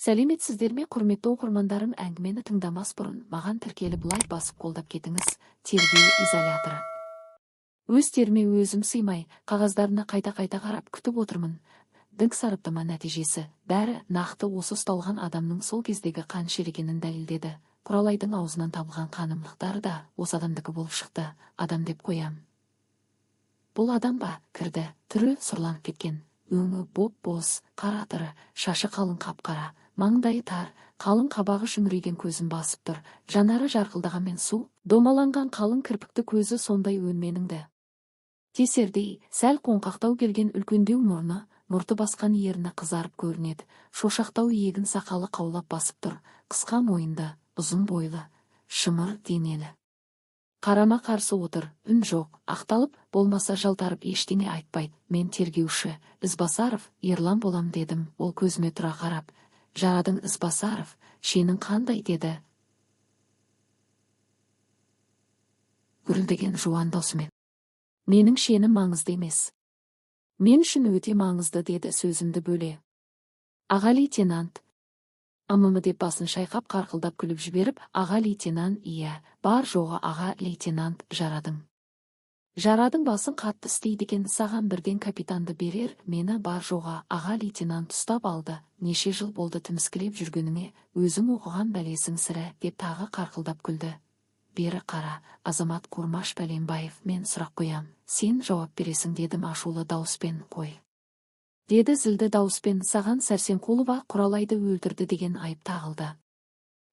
Сәлеметсіздер ме, құрметті оқырмандарым! Әңгімені тыңдамас бұрын маған тіркеліп, лайк басып, қолдап кетіңіз. Тергеу изоляторы. Өз теріме өзім сыймай, қағаздарына қайта-қайта қарап, күтіп отырмын. ДНК сараптама нәтижесі бәрі нақты осы ұсталған адамның сол кездегі қан екенін дәлелдеді. Құралайдың аузынан табылған қанымдықтары да осы адамдікі болып шықты. Адам деп қоям. Бұл адам ба? Кірді. Түрі сұрланып кеткен. Өңі боп-боз, қара, шашы қалың қап-қара. Маңдайы тар, қалың қабағы шүңірейген көзін басып тұр. Жанары жарқылдағанмен су, домаланған қалың кірпікті көзі сондай өңменіңді. Тесердей, сәл қоңқақтау келген үлкендеу мұрны, мұрты басқан ерні қызарып көрінеді. Шошақтау иегін сақалы қаулап басып тұр. Қысқа мойынды, ұзын бойлы, шымыр денелі. Қарама қарсы отыр, үн жоқ, ақталып, болмаса жалтарып ештеңе айтпайды. Мен тергеуші, Ізбасаров, Ерлан болам дедім. Ол көзіме тұра қарап: «Жарадың, Ізбасаров, шенің қандай?» – деді. Гүрілдеген жуан даусымен. Менің шенім маңызды емес. Мен үшін өте маңызды, деді сөзімді бөле. Аға лейтенант. Ымымы деп басын шайқап, қарқылдап күліп жіберіп, аға лейтенант, иә, бар жоғы аға лейтенант, жарадың. Жарадың, басың қатты істейді екен, саған бірден капитанды берер, мені бар жоға аға лейтенант ұстап алды. Неше жыл болды тіміскілеп жүргеніңе, өзің оқыған бәлесің сірә, деп тағы қарқылдап күлді. Бері қара, азамат Курмаш Бәленбаев, мен сұрақ қоям, сен жауап бересің, дедім ашулы дауыспен. Қой. Деді зілді дауыспен, саған Сәрсенқұлова Құралайды өлтірді деген айып тағылды.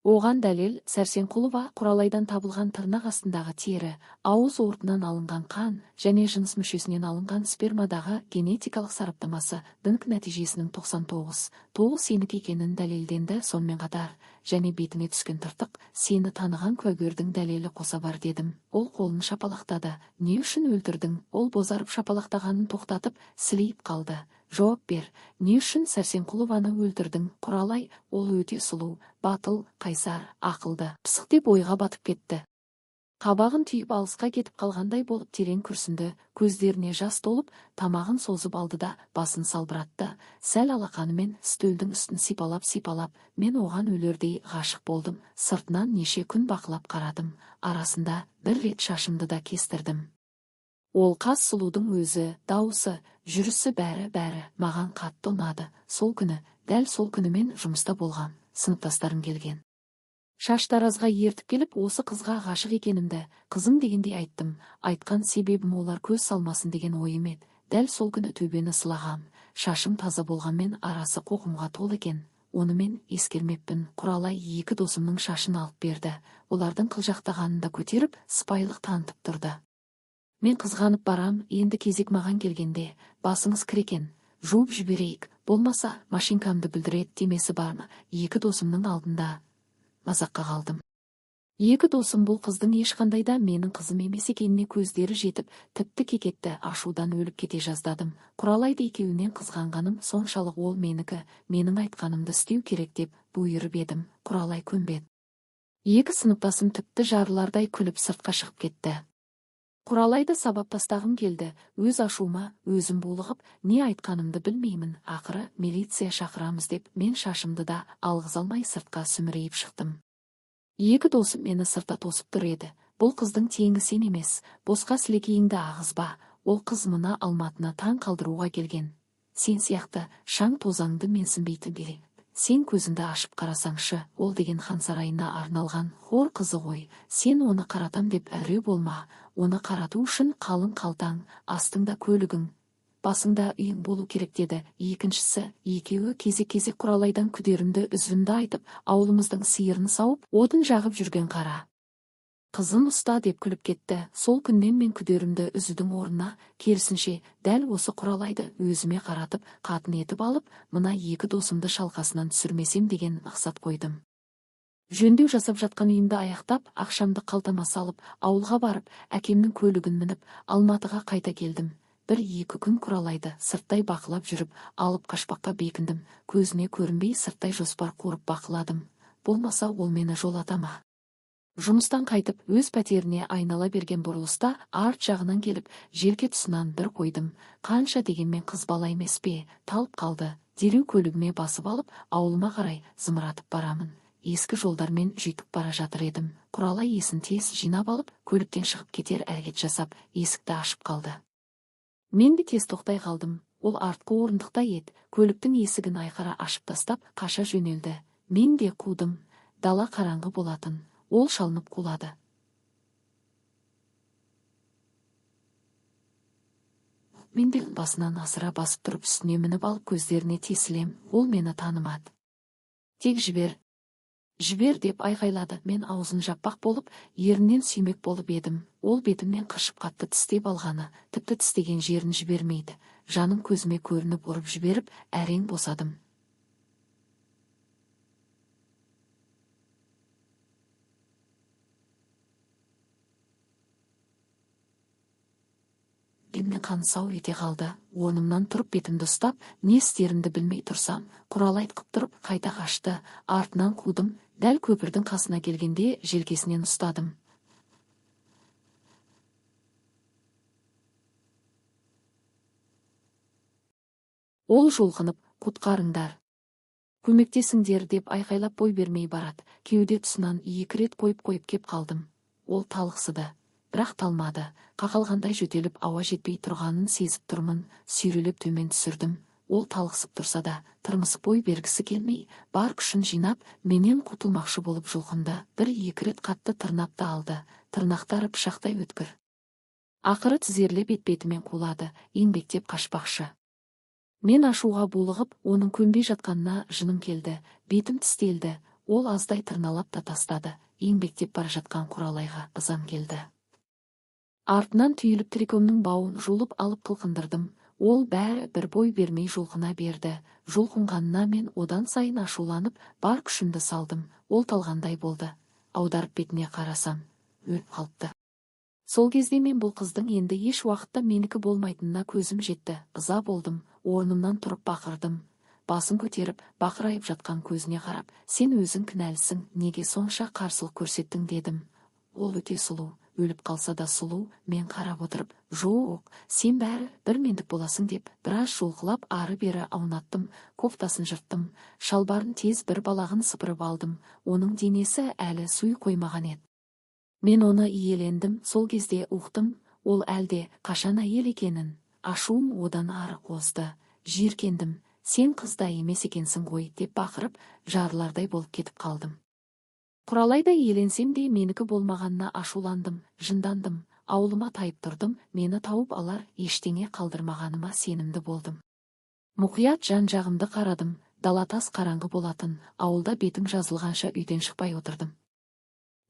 Оған дәлел Сәрсенқұлова Құралайдан табылған тырнақ астындағы тері, ауыз ортынан алынған қан және жыныс мүшесінен алынған спермадағы генетикалық сараптамасы ДНК нәтижесінің 99,9 сенікі екенін дәлелденді. Сонымен қатар және бетіңе түскен тыртық, сені таныған куәгердің дәлелі қоса бар, дедім. Ол қолын шапалақтады. Не үшін өлтірдің? Ол бозарып шапалақтағанын тоқтатып, сілейіп қалды. Жауап бер, не үшін Сәрсенқұлованы өлтірдің? Құралай, ол өте сұлу, батыл, қайсар, ақылды, пысық, деп ойға батып кетті. Қабағын түйіп, алысқа кетіп қалғандай болып терең күрсінді, көздеріне жас толып, тамағын созып алды да басын салбыратты. Сәл алақанымен стөлдің үстін сипалап-сипалап, мен оған өлердей ғашық болдым, сыртынан неше күн бақылап қарадым, арасында бір рет шашымды да кестірдім. Ол қас сұлудың өзі, дауысы, жүрісі, бәрі-бәрі маған қатты ұнады. Сол күні, дәл сол күні мен жұмыста болғам, сыныптастарым келген. Шаштаразға ертіп келіп, осы қызға ғашық екенімді, қызым дегендей айттым. Айтқан себебім олар көз салмасын деген ойым еді. Дәл сол күні төбені сылағам. Шашым таза болғанмен арасы қоқымға толы екен. Оны мен ескермеппін. Құралай екі досымның шашын алып берді. Олардың қылжақтағанын да көтеріп, сыпайылық танытып тұрды. Мен қызғанып барам, енді кезек маған келгенде, басыңыз кір екен, жуып жіберейік, болмаса машинкамды бүлдіреді демесі бар ма, екі досымның алдында мазаққа қалдым. Екі досым бұл қыздың ешқандай да менің қызым емес екеніне көздері жетіп, тіпті кекетті, ашудан өліп кете жаздадым. Құралайды екеуінен қызғанғаным соншалық, ол менікі, менің айтқанымды істеу керек деп бұйырып едім, Құралай көнбеді. Екі сыныптасым тіпті жарылардай күліп сыртқа шығып кетті. Құралайды сабап тастағым келді, өз ашуыма өзім булығып, не айтқанымды білмеймін, ақыры милиция шақырамыз деп мен шашымды да алғыза алмай сыртқа сүмірейіп шықтым. Екі досым мені сыртта тосып тұр еді. Бұл қыздың теңі сен емес, босқа сілекейіңді ағызба, ол қыз мына Алматыны таң қалдыруға келген. Сен сияқты шаң тозаңды менсінбейтін керек. Сен көзіңді ашып қарасаңшы, ол деген хан сарайына арналған хор қызы ғой, сен оны қаратам деп әуре болма, оны қарату үшін қалың қалтаң, астыңда көлігің, басыңда үйің болу керек, деді. Екіншісі, екеуі кезек-кезек Құралайдан күдерімді үзімді айтып, ауылымыздың сиырын сауып, отын жағып жүрген қара қызын ұста деп күліп кетті. Сол күннен мен күдерімді үзудің орнына, керісінше, дәл осы Құралайды өзіме қаратып, қатын етіп алып, мына екі досымды шалқасынан түсірмесем деген мақсат қойдым. Жөндеу жасап жатқан үйімді аяқтап, ақшамды қалтама салып, ауылға барып, әкемнің көлігін мініп, Алматыға қайта келдім. Бір-екі күн Құралайды сырттай бақылап жүріп, алып қашпаққа бекіндім. Көзіне көрінбей сырттай жоспар құрып бақыладым. Болмаса ол мені жолата ма? Жұмыстан қайтып, өз пәтеріне айнала берген бұрылыста арт жағынан келіп, желке тұсынан бір қойдым. Қанша дегенмен қыз бала емес пе, талып қалды. Дереу көлігіме басып алып, ауылыма қарай зымыратып барамын. Ескі жолдармен жүйткіп бара жатыр едім. Құралай есін тез жинап алып, көліктен шығып кетер әрекет жасап, есікті ашып қалды. Мен де тез тоқтай қалдым. Ол артқы орындықта еді, көліктің есігін айқара ашып тастап, қаша жөнелді. Мен де қудым. Дала қараңғы болатын. Ол шалынып құлады. Мен де басынан асыра басып тұрып үстіне мініп алып көздеріне тесілем. Ол мені танымады. Тек жібер. Жібер деп айқайлады. Мен аузын жаппақ болып, ерінен сүймек болып едім. Ол бетімнен қыршып қатты тістеп алғаны, тіпті тістеген жерін жібермейді. Жаным көзіме көрініп ұрып жіберіп, әрең босадым. Демнен қан сау ете қалды. Орнымнан тұрып бетімді ұстап, не істерімді білмей тұрсам, Құралай айтқып тұрып қайта қашты. Артынан қудым. Дәл көпірдің қасына келгенде желкесінен ұстадым. Ол жұлқынып, құтқарыңдар, көмектесіңдер деп айқайлап бой бермей барады. Кеуде тұсынан екі рет қойып-қойып кеп қалдым. Ол талықсыды, бірақ талмады. Қақалғандай жөтеліп ауа жетпей тұрғанын сезіп тұрмын. Сүйрелеп төмен түсірдім. Ол талықсып тұрса да, тырмысып бой бергісі келмей, бар күшін жинап, менен құтылмақшы болып жұлқынды. Бір-екі рет қатты тырнап та алды. Тырнақтары пышақтай өткір. Ақыры тізерлеп етбетімен қулады, еңбектеп қашпақшы. Мен ашуға булығып, оның көнбей жатқанына жыным келді. Бетім тістелді. Ол аздай тырналап та тастады. Еңбектеп бара жатқан Құралайға ызам келді. Артынан түйіліп трикомның бауын жұлып алып қылқындырдым. Ол бәрі бір бой бермей жұлқына берді. Жұлқынғанына мен одан сайын ашуланып, бар күшімді салдым. Ол талғандай болды. Аударып бетіне қарасам, өліп қалыпты. Сол кезде мен бұл қыздың енді еш уақытта менікі болмайтынына көзім жетті. Ыза болдым. Орнымнан тұрып бақырдым. Басын көтеріп, бақырайып жатқан көзіне қарап, сен өзің кінәлісің, неге сонша қарсылық көрсеттің дедім. Ол өте сұлу, өліп қалса да сұлу. Мен қарап отырып, жоқ, сен бәрі бір мендік боласың деп, біраз жұлқылап ары-бері аунаттым, кофтасын жырттым, шалбарын тез бір балағын сыпырып алдым. Оның денесі әлі суи қоймаған еді. Мен оны иелендім, сол кезде ұқтым, ол әлде қашан әйел екенін. Ашуым одан ары қозды. Жиіркендім, сен қыз да емес екенсің ғой деп бақырып, жарылардай болып кетіп қалдым. Құралайда иеленсем де менікі болмағанына ашуландым, жындандым. Ауылыма тайып тұрдым, мені тауып алар ештеңе қалдырмағаныма сенімді болдым. Мұқият жан-жағымды қарадым, дала тас қараңғы болатын, ауылда бетім жазылғанша үйден шықпай отырдым.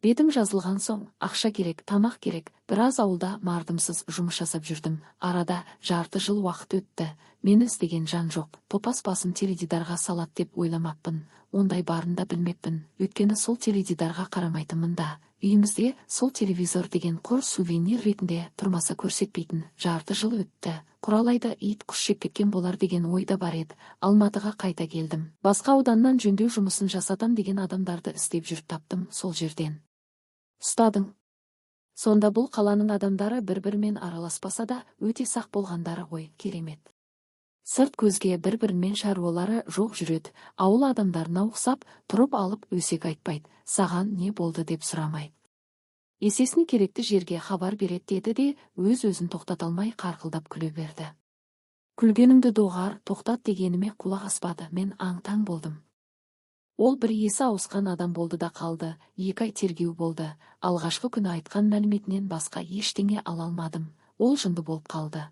Бетім жазылған соң, ақша керек, тамақ керек, біраз ауылда мардымсыз жұмыс жасап жүрдім. Арада жарты жыл уақыт өтті. Мені іздеген жан жоқ. Топас басым теледидарға салат деп ойламаппын. Ондай барын да білмеппін. Өйткені сол теледидарға қарамайтынмын да. Үйімізде сол телевизор деген құр сувенир ретінде тұрмаса көрсетпейтін. Жарты жыл өтті. Құралайды ит құс жеп кеткен болар деген ой да бар еді. Алматыға қайта келдім. Басқа ауданнан жөндеу жұмысын жасатам деген адамдарды іздеп жүріп таптым сол жерден. Ұстадың. Сонда бұл қаланың адамдары бір-бірімен араласпаса да өте сақ болғандары ғой, керемет. Сырт көзге бір-бірімен шаруалары жоқ жүреді. Ауыл адамдарына ұқсап, тұрып алып өсек айтпайды. Саған не болды деп сұрамайды. Есесіне керекті жерге хабар береді деді де, өз-өзін тоқтата алмай қарқылдап күле берді. Күлгеніңді доғар, тоқтат дегеніме құлақ аспады. Мен аң-таң болдым. Ол бір есі ауысқан адам болды да қалды. 2 ай тергеу болды. Алғашқы күні айтқан мәліметінен басқа ештеңе ала алмадым. Ол жынды болып қалды.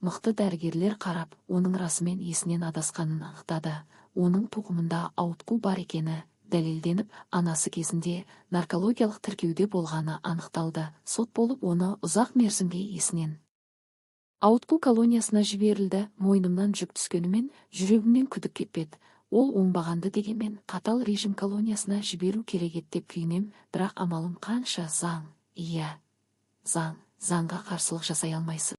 Мықты дәрігерлер қарап, оның расымен есінен адасқанын анықтады. Оның тоқымында ауытқу бар екені дәлелденіп, анасы кезінде наркологиялық тіркеуде болғаны анықталды. Сот болып, оны ұзақ мерзімге есінен ауытқу колониясына жіберілді. Мойнымнан жүк түскенімен жүрегімнен күдік кетпеді. Ол оңбағанды дегенмен қатал режим колониясына жіберу керек еді деп күйінем, бірақ амалым қанша. Заң, иә, заң, заңға қарсылық жасай алмайсың.